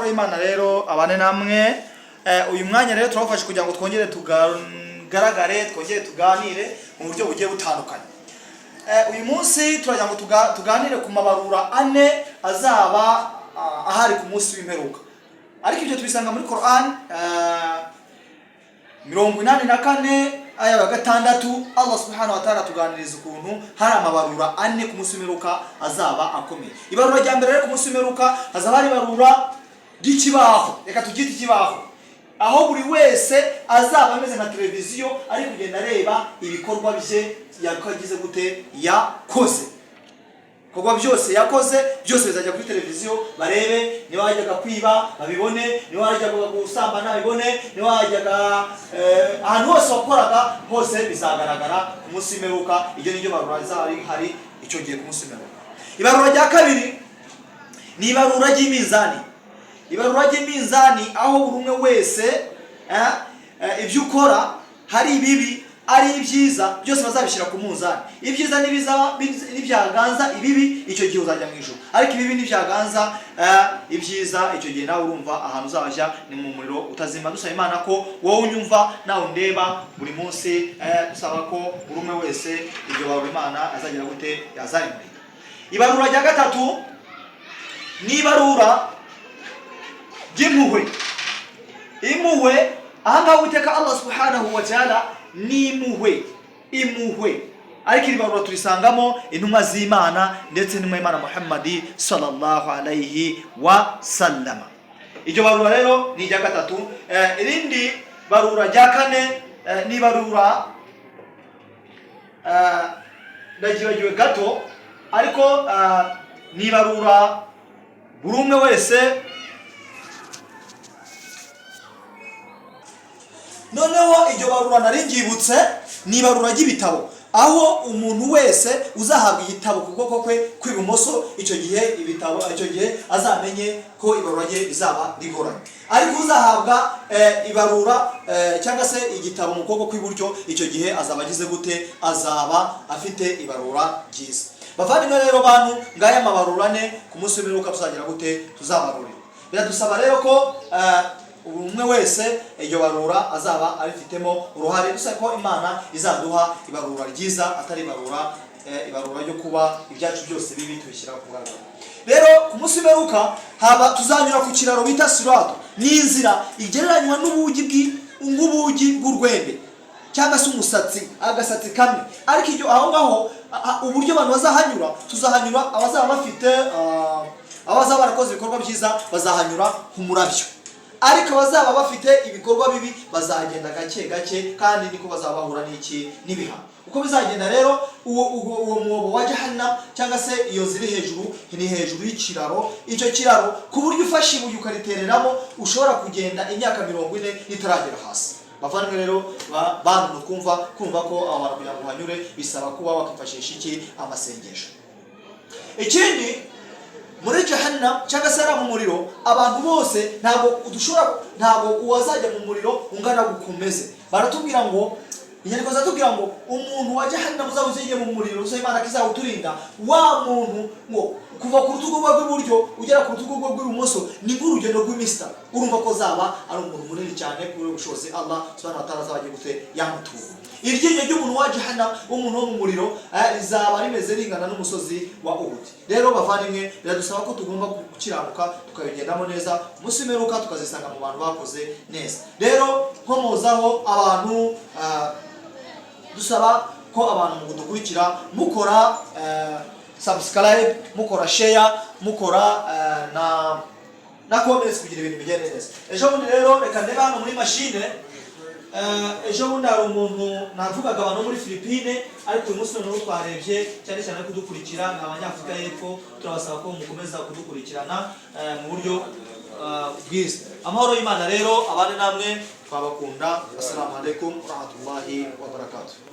Amahoro y'Imana rero abane namwe. Uyu mwanya rero turawufashe kugira ngo twongere tugaragare, twongere tuganire mu buryo bugiye butandukanye. Uyu munsi turagira ngo tuganire ku mabarura ane azaba ahari ku munsi w'imperuka, ariko ibyo tubisanga muri Quran 84 aya ya 6. Allah subhanahu wa ta'ala atuganiriza ukuntu hari amabarura ane ku munsi w'imperuka azaba akomeye. Ibarura rya mbere rero ku munsi w'imperuka hazaba hari ibarura ry'ikibaho, reka tubyite ikibaho, aho buri wese azaba ameze nka televiziyo, ari kugenda areba ibikorwa bye yagize gute, yakoze. Ibikorwa byose yakoze byose bizajya kuri televiziyo, barebe niba wajyaga kwiba babibone, niba wajyaga gusambana babibone, niba wajyaga ahantu hose wakoraga hose bizagaragara ku munsi w'imperuka. Iryo niryo barura rizaba rihari icyo gihe ku munsi w'imperuka. Ibarura rya kabiri ni ibarura ry'iminzani. Ibarura ry'iminzani aho buri umwe wese ibyo ukora, hari ibibi ari ibyiza, byose bazabishyira ku munzani. Ibyiza nibizaba nibyaganza ibibi, icyo gihe uzajya mu ijuru, ariko ibibi nibyaganza ibyiza, icyo gihe nawe urumva ahantu uzajya ni mu muriro utazima. Dusaba Imana ko wowe unyumva nawe undeba buri munsi, dusaba ko buri umwe wese iryo barura Imana azagira gute, yazarimurika. Ibarura rya gatatu ni ibarura ry'impuhwe. Impuhwe ahangaha Uwiteka Allah subhanahu wa ta'ala ni impuhwe, impuhwe, ariko iri barura turisangamo intumwa z'Imana ndetse n'intumwa y'Imana Muhammadi sallallahu alayhi wa sallama. Iryo barura rero ni irya gatatu. Irindi barura rya kane ni ibarura ndagibagiwe gato, ariko ni ibarura buri umwe wese. Noneho iryo barura nari ngyibutse, ni ibarura ry'ibitabo, aho umuntu wese uzahabwa igitabo ku kuboko kwe kw'ibumoso, icyo gihe ibitabo, icyo gihe azamenye ko ibarura rye rizaba rigoranye, ariko uzahabwa ibarura cyangwa se igitabo mu kuboko kw'iburyo, icyo gihe azaba agize gute? Azaba afite ibarura ryiza. Bavandimwe rero, bantu, ngaya amabarura ane ku munsi w'imperuka tuzagira gute, tuzabarurira. Biradusaba rero ko buri umwe wese iryo barura azaba abifitemo uruhare. Dusaba ko Imana izaduha ibarura ryiza, atari ibarura ryo kuba ibyacu byose bibi tubishyira ku mugaragaro. Rero ku munsi w'imperuka haba tuzanyura ku kiraro bita Sirato. Ni inzira igereranywa n'ubugi nk'ubugi bw'urwembe cyangwa se umusatsi, agasatsi kamwe, ariko iryo aho ngaho uburyo abantu bazahanyura, tuzahanyura abazaba bafite abazaba barakoze ibikorwa byiza bazahanyura nk'umurabyo, ariko abazaba bafite ibikorwa bibi bazagenda gake gake, kandi niko bazaba bahura n'iki, n'ibihano. Uko bizagenda rero, uwo mwobo wa Jahannam cyangwa se iyo nzira iri hejuru, ni hejuru y'ikiraro. Icyo kiraro ku buryo ufashe ibuye ukaritereramo ushobora kugenda imyaka 40 ritaragera hasi. Bavandimwe rero, bantu twumva kumva ko aho hantu kugira ngo uhanyure bisaba kuba wakifashisha iki? Amasengesho. Ikindi, muri Jahannam cyangwa se ari mu muriro, abantu bose ntabwo dushobora, ntabwo uwazajya mu muriro ungana gukomeze. Baratubwira ngo, inyandiko ziratubwira ngo umuntu wa Jahannam uzaba ugiye mu muriro, uzaba Imana kizawuturinda, wa muntu ngo kuva ku rutugu rwe rw'iburyo ugera ku rutugu rwe rw'ibumoso ni nk'urugendo rw'iminsi 3. Urumva ko zaba ari umuntu munini cyane kubera ubushobozi Allah subhanahu wa ta'ala azaba agiye gute, yamutura. Iryinyo ry'umuntu wa Jahannam, w'umuntu wo mu muriro, rizaba rimeze ringana n'umusozi wa Uhud. Rero bavandimwe, biradusaba ko tugomba gukiranuka, tukabigendamo neza, umunsi w'imperuka tukazisanga mu bantu bakoze neza. Rero nkomozaho abantu, dusaba ko abantu mu kudukurikira mukora subscribe, mukora share, mukora na comments kugira ibintu bigende neza. Ejo bundi rero, reka ndebe hano muri mashine. Ejo bundi hari umuntu navugaga, abantu bo muri Philippine, ariko uyu munsi noneho twarebye cyane cyane ari kudukurikira ni Abanyafurika y'Epfo. Turabasaba ko mukomeza kudukurikirana mu buryo bwiza. Amahoro y'Imana rero abane namwe, twabakunda. Assalamu alaikum warahmatullahi wabarakatuh.